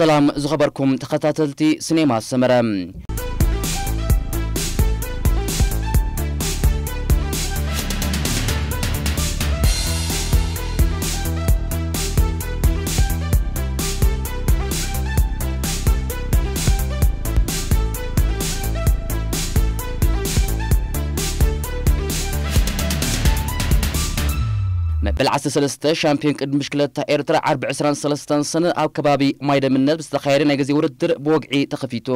ሰላም ዝኸበርኩም ተኸታተልቲ ሲኔማ ሰመረ። መበል ዓሰርተ ሰለስተ ሻምፒዮን ቅድድም ብሽክለታ ኤርትራ ዓርቢ ዕስራን ሰለስተን ሰነ ኣብ ከባቢ ማይደምነት ብዝተኻየደ ናይ ግዜ ውድድር ብወግዒ ተኸፊቱ።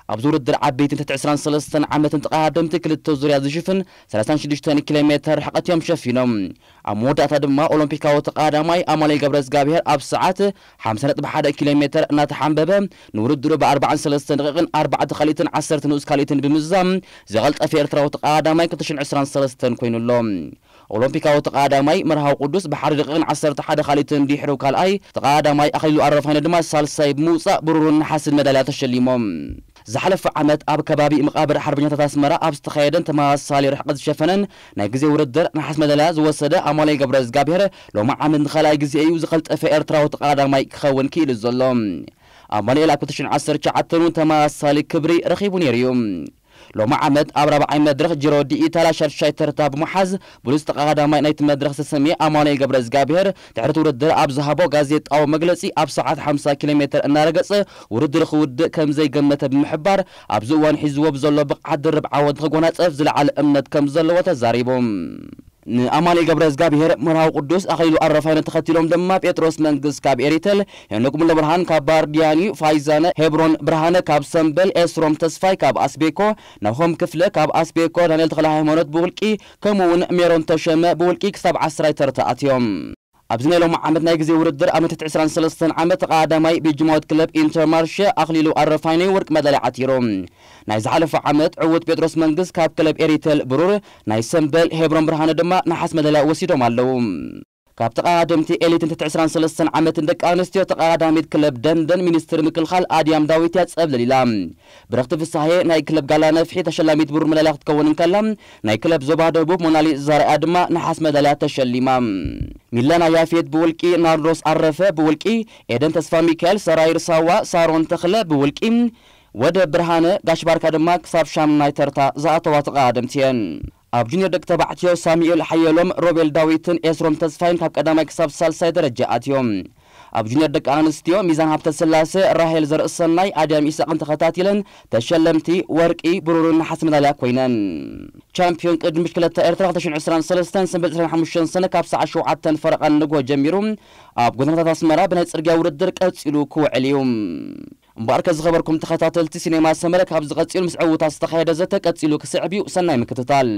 ኣብዚ ውድድር ዓበይትን ትሕቲ ዕስራን ሰለስተን ዓመትን ተቐዳደምቲ ክልተ ዙርያ ዝሽፍን ሰላሳን ሽዱሽተን ኪሎ ሜተር ርሕቀት እዮም ሸፊኖም። ኣብ መወዳእታ ድማ ኦሎምፒካዊ ተቐዳዳማይ ኣማኑኤል ገብረእዝጋብሄር ኣብ ሰዓት ሓምሳ ነጥቢ ሓደ ኪሎ ሜተር እናተሓንበበ ንውድድሩ ብኣርባዓን ሰለስተን ደቂቕን ኣርባዕተ ካልኢትን ዓሰርተ ንኡስ ካልኢትን ብምዝዛም ዝቐልጠፈ ኤርትራዊ ተቐዳዳማይ ክልተ ሽሕን ዕስራን ሰለስተን ኮይኑ ኣሎ። ኦሎምፒካዊ ተቐዳዳማይ መርሃዊ ቅዱስ ብሓደ ደቂቕን ዓሰርተ ሓደ ካልኢትን ድሕሩ ካልኣይ፣ ተቐዳዳማይ ኣኽሊሉ ኣረፋይነ ድማ ሳልሳይ ብምውጻእ ብሩርን ነሓስን መዳልያ ተሸሊሞም። ዝሓለፈ ዓመት ኣብ ከባቢ መቓብር ሓርበኛታት ኣስመራ ኣብ ዝተኻየደን ተመሳሳሊ ርሕቀት ዝሸፈነን ናይ ግዜ ውድድር ነሓስ መዳልያ ዝወሰደ ኣማኑኤል ገብረእዝጋብሄር ሎሚ ዓመት ንኻልኣይ ግዜ እዩ ዝቐልጠፈ ኤርትራዊ ተቐዳዳማይ ክኸውን ክኢሉ ዘሎ። ኣማኑኤል ኣብ ክልተ ሽሕን ዓሰርተ ትሽዓተን እውን ተመሳሳሊ ክብሪ ረኺቡ ነይሩ እዩ። ሎሚ ዓመት ኣብ ራብዓይ መድረኽ ጂሮ ዲ ኢታልያ ሻድሻይ ተርታ ብምሓዝ ብሉጽ ተቐዳዳማይ ናይቲ መድረኽ ዝተሰምየ ኣማኑኤል ገብረእዝጋብሄር ድሕሪ እቲ ውድድር ኣብ ዝሃቦ ጋዜጣዊ መግለጺ ኣብ ሰዓት ሓምሳ ኪሎ ሜተር እናረገጸ ውድድር ክውድእ ከም ዘይገመተ ብምሕባር ኣብዚ እዋን ሒዝዎ ብዘሎ ብቕዓት ድርብ ዓወት ንኽጎናጸፍ ዝለዓለ እምነት ከም ዘለዎ ተዛሪቡ። ንኣማኑኤል ገብረእዝጋብሄር መርሃዊ ቅዱስ ኣኽሊሉ ኣረፋይነ ተኸቲሎም ድማ ጴጥሮስ መንግስ ካብ ኤሪተል፣ ሄኖክ ሙሉብርሃን ካብ ባርዲያኒ፣ ፋይዛነ ሄብሮን ብርሃነ ካብ ሰምበል፣ ኤስሮም ተስፋይ ካብ ኣስቤኮ፣ ናሆም ክፍለ ካብ ኣስቤኮ፣ ዳንኤል ተኽለ ሃይማኖት ብውልቂ ከምኡ እውን ሜሮን ተሸመ ብውልቂ ክሳብ ዓስራይ ተርታ ኣትዮም። ኣብዚ ናይ ሎሚ ዓመት ናይ ግዜ ውድድር ኣብ ትሕቲ ዕስራን ሰለስተን ዓመት ተቐዳዳማይ ቤጅማዊት ክለብ ኢንተርማርሸ ኣኽሊሉ ኣረፋይነ ወርቂ መዳልያ ዓቲሩ። ናይ ዝሓለፈ ዓመት ዕዉት ጴጥሮስ መንግስ ካብ ክለብ ኤሪተል ብሩር፣ ናይ ሰምበል ሄብሮን ብርሃነ ድማ ነሓስ መዳልያ ወሲዶም ኣለዉ። ካብ ተቐዳደምቲ ኤሊትን ትሕቲ ዕስራን ሰለስተን ዓመትን ደቂ ኣንስትዮ ተቐዳዳሚት ክለብ ደንደን ሚኒስትሪ ምክልኻል ኣድያም ዳዊት እያ ጸብለል ኢላ። ብረኽቲ ፍሳሄ ናይ ክለብ ጋላ ነፍሒ ተሸላሚት ብሩር መዳልያ ክትከውን እንከላ፣ ናይ ክለብ ዞባ ደቡብ ሞናሊዛ ርኣያ ድማ ነሓስ መዳልያ ተሸሊማ። ሚላና ያፌት ብውልቂ፣ ናርዶስ ኣረፈ ብውልቂ፣ ኤደን ተስፋ ሚካኤል፣ ሰራይር ሳዋ፣ ሳሮን ተኽለ ብውልቂ፣ ወደ ብርሃነ ጋሽ ባርካ ድማ ክሳብ ሻምናይ ተርታ ዝኣተዋ ተቐዳደምቲ እየን። ኣብ ጁኒየር ደቂ ተባዕትዮ ሳሙኤል ሓየሎም፣ ሮቤል ዳዊትን ኤስሮም ተስፋይን ካብ ቀዳማይ ክሳብ ሳልሳይ ደረጃ ኣትዮም። ኣብ ጁኒየር ደቂ ኣንስትዮ ሚዛን ሃብተስላሴ፣ ራሄል ዘርእሰናይ፣ ኣድያም ኢሳቕን ተኸታቲለን ተሸለምቲ ወርቂ፣ ብሩርን ነሓስ መዳልያ ኮይነን። ቻምፒዮን ቅድድም ብሽክለታ ኤርትራ ክልተ ሽሕን ዕስራን ሰለስተን ሰንበት ዕስራን ሓሙሽተን ሰነ ካብ ሰዓት ሸውዓተን ፈረቓን ንግሆ ጀሚሩ ኣብ ጎደናታት ኣስመራ ብናይ ጽርግያ ውድድር ቀጺሉ ክውዕል እዩ። እምበኣርከ ዝኸበርኩም ተኸታተልቲ ሲኔማ ሰመረ፣ ካብ ዝቐጺሉ ምስ ዕዉታት ዝተኻየደ ዘተ ቀጺሉ ክስዕብ እዩ። ሰናይ ምክትታል።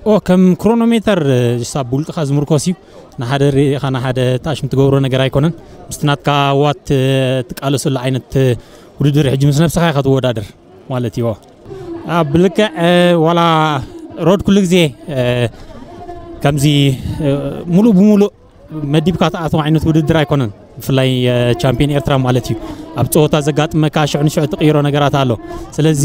ኦ፣ ከም ክሮኖሜተር፣ እ፣ ጅስታ ብውልቅኻ ዝምርኮስ እዩ። ንሓደ ርኢኻ ንሓደ ተኣሽም ትገብሮ ነገር ኣይኮነን። ምስቲ ናትካ ዋት፣ እ፣ ትቃለሰሉ ዓይነት፣ እ፣ ውድድር ሕጂ ምስ ነብስኻ ኢኻ ትወዳደር ማለት እዩ። ኦ። አ፣ ብልክዕ፣ እ፣ ዋላ ሮድ ኩሉ ግዜ፣ እ፣ ከምዚ፣ እ፣ ሙሉእ ብሙሉእ መዲብካ ትኣትዎ ዓይነት ውድድር ኣይኮነን። ብፍላይ፣ እ፣ ቻምፒዮን ኤርትራ ማለት እዩ። ኣብ ጸወታ ዘጋጥመካ ሽዑ ንሽዑ ትቕይሮ ነገራት ኣሎ። ስለዚ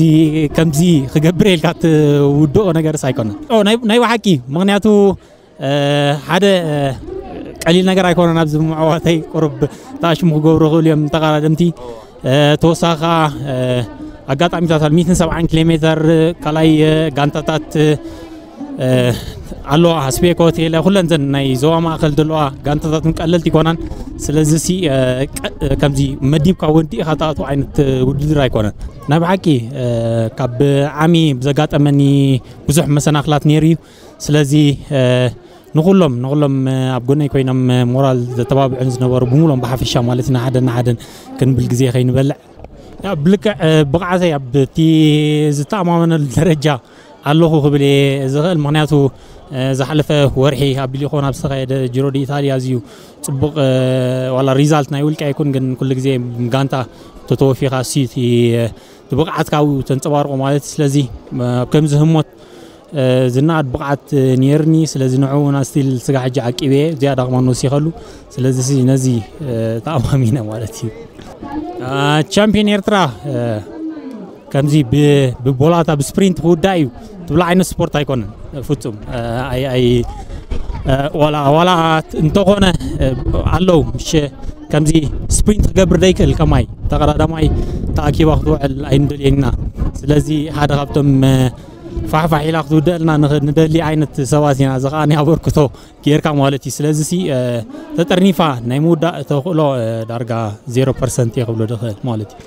ከምዚ ክገብር ኢልካ ትውድኦ ነገርስ ኣይኮነን። ኦ፣ ናይ፣ ናይ ብሓቂ፣ ምኽንያቱ፣ እ፣ ሓደ፣ እ፣ ቀሊል ነገር ኣይኮነን። ኣብዚ ምዕዋተይ ቁሩብ ተኣሽሙ ክገብሩ ይኽእሉ እዮም ተቐዳደምቲ። እ፣ ተወሳኺ ከኣ፣ እ፣ ኣጋጣሚታት ኣሎ። ሚእትን ሰብዓን ኪሎ ሜተር፣ ካልኣይ፣ እ፣ ጋንታታት፣ እ፣ ኣለዋ፣ ኣስቤኮ፣ ቴለ፣ ኩለን ዘን ናይ ዞባ ማእከል ዘለዋ ጋንታታት እውን ቀለልቲ ይኮናን። ስለዚ ሲ፣ እ፣ ቀ-፣ እ፣ ከምዚ መዲብካ ወዲእካ ትኣትዎ ዓይነት ውድድር ኣይኮነን። ናይ ብሓቂ፣ እ፣ ካብ ዓሚ ብዘጋጠመኒ ብዙሕ መሰናኽላት ነይሩ እዩ። ስለዚ፣ እ፣ ንኹሎም፣ ንኹሎም፣ እ፣ ኣብ ጎነይ ኮይኖም፣ እ፣ ሞራል ዘተባብዑን ዝነበሩ ብምሎም ብሓፈሻ ማለት እዩ፣ ንሓደን ንሓደን ክንብል ግዜ ከይንበልዕ። ያ፣ ብልክዕ፣ እ፣ ብቕዓተይ ኣብቲ ዝተኣማመነሉ ደረጃ ኣለኹ ክብል እየ ዝኽእል። ምኽንያቱ፣ እ፣ ዝሓለፈ ወርሒ ኣቢሉ ይኸውን ኣብ ዝተኻየደ ጂሮ ዲ ኢታልያ ኣዝዩ ጽቡቕ፣ እ፣ ዋላ ሪዛልት ናይ ውልቂ ኣይኩን፣ ግን ኩሉ ግዜ ጋንታ ተተወፊኻ እሱ እቲ፣ እ፣ እቲ ብቕዓትካ ኣብኡ ተንጸባርቆ ማለት እዩ። ስለዚ፣ እ፣ ኣብ ከምዚ ህሞት፣ እ፣ ዝነኣድ ብቕዓት፣ እ፣ ነይርኒ። ስለዚ ንዕኡ እውን ኣስቲል ስጋ ሕጂ ዓቂበ እየ፣ ዝያዳ ከማን ወሲኸሉ። ስለዚ ሲ ነዚ፣ እ፣ ተኣማሚነ ማለት እዩ። አ፣ ቻምፒዮን ኤርትራ፣ እ፣ ከምዚ ብ-፣ ብቦላታ ብስፕሪንት ክውዳእ እዩ ትብሎ ዓይነት ስፖርት ኣይኮነን ፍጹም። እ፣ ኣይ-፣ ኣይ-፣ እ፣ ዋላ፣ ዋላ እንተኾነ፣ እ፣ ኣለዉ፣ ምሽ-፣ ከምዚ ስፕሪንት ክገብር ደይክእል ከማይ ተቐዳዳማይ ተኣኪባ ክትውዕል ኣይንደልየና። ስለዚ ሓደ ካብቶም ፋሕፋሕ ኢላ ክትውደልና ንደሊ ዓይነት ሰባት ኢና። እዚ ከዓ ናይ ኣበርክቶ ጌርካ ማለት እዩ። ስለዚ ሲ ተጠርኒፋ ናይ ምውዳእ ተኽእሎ ዳርጋ ዜሮ ፐርሰንት እየ ክብሎ ድኽእል ማለት እዩ።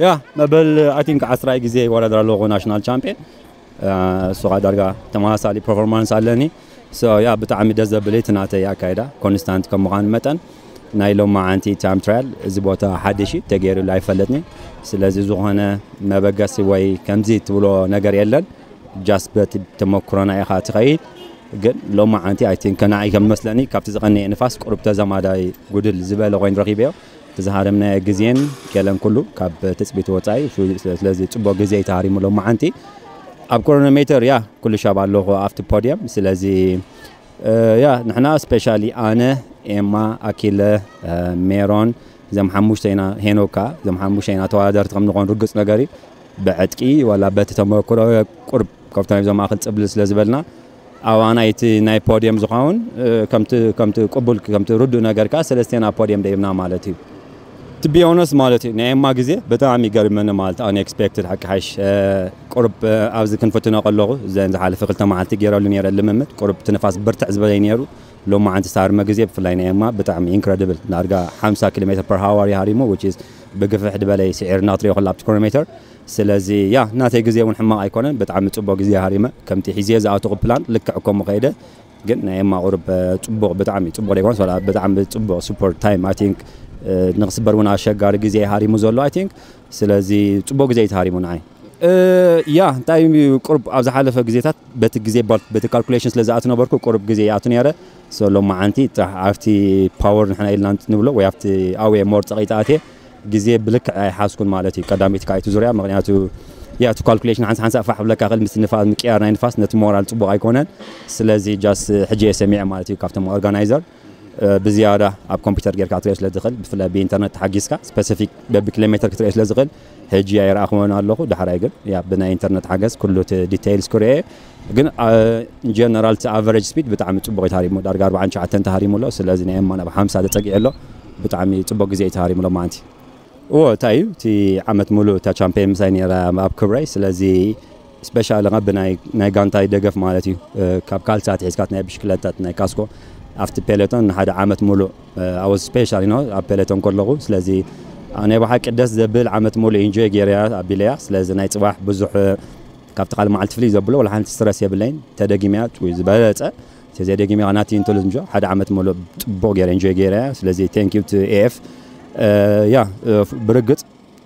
ያ መበል ኣይ ቲንክ ዓስራይ ግዜ ይወዳደር ኣለኹ ናሽናል ቻምፒየን። እሱ ከዓ ዳርጋ ተመሳሳሊ ፐርፎርማንስ ኣለኒ። ያ ብጣዕሚ ደስ ዘብል እቲ ናተይ ኣካይዳ ኮንስታንት ከም ምዃን መጠን ናይ ሎማዓንቲ ታይም ትራያል እዚ ቦታ ሓድሽ እዩ ተገይሩሉ ኣይፈልጥኒ። ስለዚ ዝኾነ መበገሲ ወይ ከምዚ ትብሎ ነገር የለን። ጃስት በቲ ተመክሮና ኢኻ ትኸይድ። ግን ሎማዓንቲ ኣይ ቲንክ ከናይ ከም መስለኒ ካብቲ ዝቐነየ ንፋስ ቁሩብ ተዛማዳይ ጉድል ዝበለ ኮይኑ ረኺበዮ። እቲ ዝሃረምናዮ ግዜን ገለን ኩሉ ካብ ትፅቢት ወፃኢ ስለዚ ፅቡቅ ግዜ ተሃሪሙ ሎማዓንቲ ኣብ ክሮኖሜተር ያ ኩሉ ሻብ ኣለኹ ኣብቲ ፖድየም። ስለዚ ያ ንሕና ስፔሻሊ ኣነ ኤማ ኣኪለ ሜሮን እዞም ሓሙሽተ ኢና ሄኖካ እዞም ሓሙሽተ ኢና ተወዳደርቲ ከም ንኾን ርግፅ ነገር እዩ። ብዕጥቂ ዋላ በቲ ተመክሮ ቁርብ ካብቶም ናይዞም ማእኸል ፅብል ስለ ዝበልና ኣዋና እቲ ናይ ፖድየም ዝኸውን ከምቲ ቅቡል ከምቲ ርዱእ ነገርካ ሰለስቴና ፖድየም ደይብና ማለት እዩ። ትቢዮነስ ማለት እዩ ናይ ኤማ ግዜ ብጣዕሚ ይገርመኒ ማለት ኣንኤክስፔክትድ ሓቂ ሓሽ ቁርብ ኣብዚ ክንፍትኖ ከለኹ ዘን ዝሓለፈ ክልተ መዓልቲ ገይረሉ ነይረ ልምምድ ቁርብ ትንፋስ ብርትዕ ዝበለይ ነይሩ። ሎማዓንቲ ሳርመ ግዜ ብፍላይ ናይ ኤማ ብጣዕሚ ኢንክረዲብል ዳርጋ ሓምሳ ኪሎ ሜትር ፐር ሃወር ይሃሪሙ which is ብግፍሕ ድበለይ ስዒርና ክትሪኦ ከላ ኣብቲ ክሮኖሜተር። ስለዚ ያ ናተይ ግዜ እውን ሕማቕ ኣይኮነን ብጣዕሚ ፅቡቅ ግዜ ሃሪመ ከምቲ ሒዜ ዝኣተኹ ፕላን ልክዕ ከምኡ ከይደ። ግን ናይ ኤማ ቁሩብ ፅቡቅ ብጣዕሚ ፅቡቅ ደይኮነስ ዋላ ብጣዕሚ ፅቡቅ ሱፐር ታይም ኣይ ቲንክ ንክስበር እውን ኣሸጋሪ ግዜ ሃሪሙ ዘሎ ኣይ ቲንክ። ስለዚ ፅቡቅ ግዜ እዩ ተሃሪሙ ንዓይ። ያ እንታይ ቁሩብ ኣብ ዝሓለፈ ግዜታት በቲ ግዜ በቲ ካልኩሌሽን ስለ ዝኣቱ ነበርኩ ቁሩብ ግዜ ይኣቱ ነይረ። ሎማዓንቲ ጥራሕ ኣብቲ ፓወር ንሕና ኢልና ንብሎ ወይ ኣብቲ ኣዌ ሞር ፀቒ ተኣትየ ግዜ ብልክዕ ኣይሓዝኩን ማለት እዩ። ቀዳሚት ካይቱ ዙርያ ምክንያቱ ያ እቲ ካልኩሌሽን ሓንሳ ሓንሳ ፋሕ ብለካ ክእል ምስ ንፋስ ምቅያር ናይ ንፋስ ነቲ ሞራል ፅቡቅ ኣይኮነን። ስለዚ ጃስ ሕጂ እየ ሰሚዐ ማለት እዩ ካብቶም ኦርጋናይዘር ብዝያዳ ኣብ ኮምፒውተር ጌርካ ክትሪኦ ስለ ዝኽእል ብፍላይ ብኢንተርነት ተሓጊዝካ ስፐሲፊክ በቢ ኪሎ ሜትር ክትሪኦ ስለ ዝኽእል ሕጂ ኣይረኣኽዎን ኣለኹ። ዳሕራይ ግን ያ ብናይ ኢንተርነት ሓገዝ ኩሉ እቲ ዲቴይልስ ክሪኦ እየ። ግን ኢንጀነራል እቲ ኣቨሬጅ ስፒድ ብጣዕሚ ፅቡቅ እዩ ተሃሪሙ ዳርጋ ኣርባዓን ትሽዓተን ተሃሪሙ ኣሎ። ስለዚ ናይ ኤማ ናብ ሓምሳ ተፀጊዑ ኣሎ። ብጣዕሚ ፅቡቅ ግዜ እዩ ተሃሪሙ ሎማዓንቲ። እዎ እንታይ እዩ እቲ ዓመት ሙሉእ እታ ቻምፒየን ምሳይ ነይራ ኣብ ክብረይ ስለዚ ስፔሻሊ ኸ ብናይ ናይ ጋንታይ ደገፍ ማለት እዩ። ካብ ካልሲ ኣትሒዝካ ናይ ብሽክለታት ናይ ካስኮ ኣብቲ ፔሌቶን ንሓደ ዓመት ሙሉእ ኣወዝ ስፔሻሊ ኖ ኣብ ፔሌቶን ከለኹ ስለዚ ናይ ብሓቂ ደስ ዘብል ዓመት ሙሉእ ኢንጆይ ገይረያ ኣቢለያ። ስለዚ ናይ ፅባሕ ብዙሕ ካብቲ ካልእ መዓልቲ ፍልይ ዘብሎ ወላ ሓንቲ ስትረስ የብለይን። ተደጊመያ ወይ ዝበለፀ ተዘይደጊመያ ናቲ እንተሉ እንጆ ሓደ ዓመት ሙሉእ ፅቡቅ ገይረ ኢንጆይ ገይረያ። ስለዚ ቴንክ ዩ ቱ ኤኤፍ ያ ብርግፅ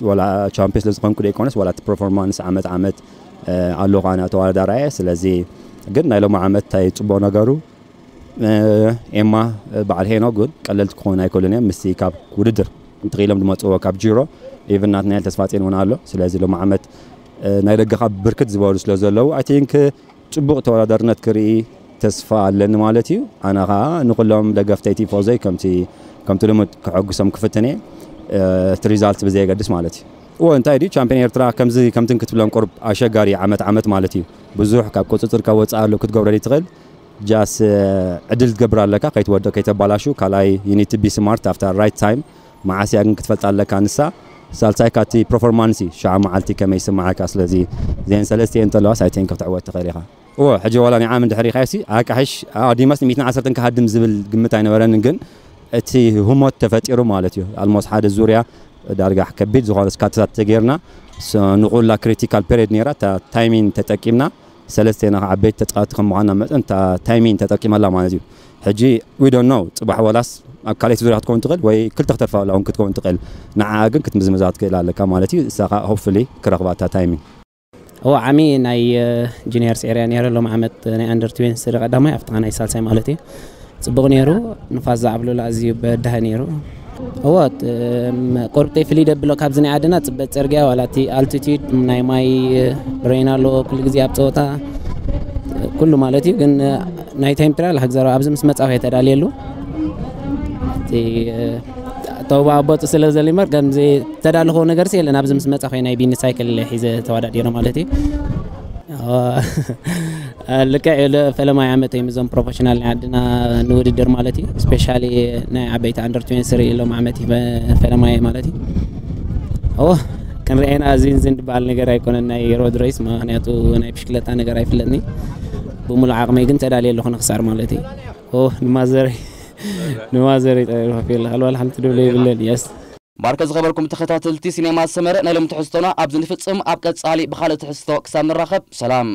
ወላ ቻምፒዮን ስለ ዝኾንኩ ደይኮነስ ወላ እቲ ፐርፎርማንስ ዓመት ዓመት ኣለኹ ኣነ ተወዳዳራየ። ስለዚ ግን ናይ ሎሚ ዓመት እንታይ ፅቡቅ ነገሩ ኤማ በዓል ሄኖ ግን ቀለልቲ ክኾኑ ኣይክእሉን እዮም። ምስቲ ካብ ውድድር እንተኽኢሎም ዝመፅዎ ካብ ጂሮ ኢቨን ናትናኤል ተስፋፅዮን እውን ኣሎ። ስለዚ ሎሚ ዓመት ናይ ደገኻ ብርክት ዝበሉ ስለ ዘለዉ ኣይ ቲንክ ፅቡቕ ተወዳዳርነት ክርኢ ተስፋ ኣለኒ ማለት እዩ። ኣነ ከዓ ንኩሎም ደገፍተይ ቲፎዘይ ከምቲ ከምቲ ልሙድ ክሐጉሶም ክፍትን እየ እቲ ሪዛልት ብዘየገድስ ማለት እዩ። እዎ እንታይ ድዩ ቻምፒዮን ኤርትራ ከምዚ ከምትን ክትብሎም ቁሩብ ኣሸጋሪ ዓመት ዓመት ማለት እዩ። ብዙሕ ካብ ቁፅፅር ካብ ወፃእ ኣሎ ክትገብሮ ዘይትኽእል ጃስ ዕድል ትገብር ኣለካ ከይትወድቕ ከይተባላሹ ካልኣይ you need to be smart ኣብታ ራይት ታይም መዓስ እያ ግን ክትፈልጣ ኣለካ ንሳ ሳልሳይ ካቲ ፐርፎርማንስ እዩ ሸዓ መዓልቲ ከመይ ይስምዓካ ስለዚ ዜን ሰለስቲኤን እንተለዋስ ኣይ ቲንክ ክትዕወት ትኽእል ኢኻ። እዎ ሕጂ ዋላ ናይ ዓም እንድሕር ኢኻሲ ኣቃሕሽ ኣዲማስ ሚእትን ዓሰርተን ክሃድም ዝብል ግምት ኣይነበረንን ግን እቲ ህሞት ተፈጢሩ ማለት እዩ። ኣልሞስ ሓደ ዙርያ ዳርጋ ከቢድ ዝኾነ ስካትታት ተገይርና ንቁላ ክሪቲካል ፔሪድ ነይራ እታ ታይሚን ተጠቂምና ሰለስቴና ከዓ ዓበይቲ ተፃወቲ ከም ምዃንና መጠን እታ ታይሚን ተጠቂመላ ማለት እዩ። ሕጂ we don't know ፅባሕ ወላስ ኣብ ካልኣይቲ ዙርያ ክትከውን ትኽእል ወይ ክልተ ክተፋላ እውን ክትከውን ትኽእል። ንዓ ግን ክትምዝምዛ ትኽእል ኣለካ ማለት እዩ። እሳ ከዓ ሆፕፉሊ ክረኽባ እታ ታይሚን። እዎ ዓሚ ናይ ጁኒየርስ ኤርያ ነይረ ሎም ዓመት ናይ ኣንደር ትዌንቲ ስሪ ቀዳማይ ኣብቲ ናይ ሳልሳይ ማለት እዩ። ፅቡቕ ነይሩ። ንፋስ ዝዓብሉላ ኣዝዩ በዳሂ ነይሩ። እዎ ቁርብተይ ፍልይ ደብሎ ካብዚ ናይ ዓድና ፅበት ፅርግያ ዋላ እቲ ኣልቲቲድ ናይ ማይ ሬን ኣለዎ ኩሉ ግዜ ኣብ ፀወታ ኩሉ ማለት እዩ። ግን ናይ ታይም ትራያል ሃግዘሮ ኣብዚ ምስ መፃኹ እየ ተዳልየሉ። እቲ ተውባ ኣቦፁ ስለ ዘሊመር ከምዚ ተዳለኹዎ ነገር የለን። ኣብዚ ምስ መፃኹ ናይ ቢኒ ሳይክል ሒዘ ተወዳዲረ ማለት እዩ። ልክዕ እዩ። ፈለማይ ዓመት እዮም እዞም ፕሮፌሽናል ናይ ዓድና ንውድድር ማለት እዩ። ስፔሻሊ ናይ ዓበይቲ ኣንደር ትዌንቲ ስሪ ኢሎም ዓመት እዩ ፈለማይ ማለት እዩ። ኦ ክንርኤና ዝን ዝን ዝበሃል ነገር ኣይኮነን ናይ ሮድ ሬስ፣ ምክንያቱ ናይ ብሽክለታ ነገር ኣይፍለጥኒ። ብምሉእ ዓቕመይ ግን ተዳልየ ኣለኹ ንክሳር ማለት እዩ። ኦ ንማዘረይ ንማዘረይ ጠሪፋ ኣለካ። ዋላ ሓንቲ ድብለ ይብለን። የስ። ማርከ ዝኸበርኩም ተኸታተልቲ ሲኔማ ሰመረ፣ ናይ ሎም ትሕዝቶና ኣብዚ ንፍጽም። ኣብ ቀጻሊ ብኻልእ ትሕዝቶ ክሳብ ንራኸብ ሰላም።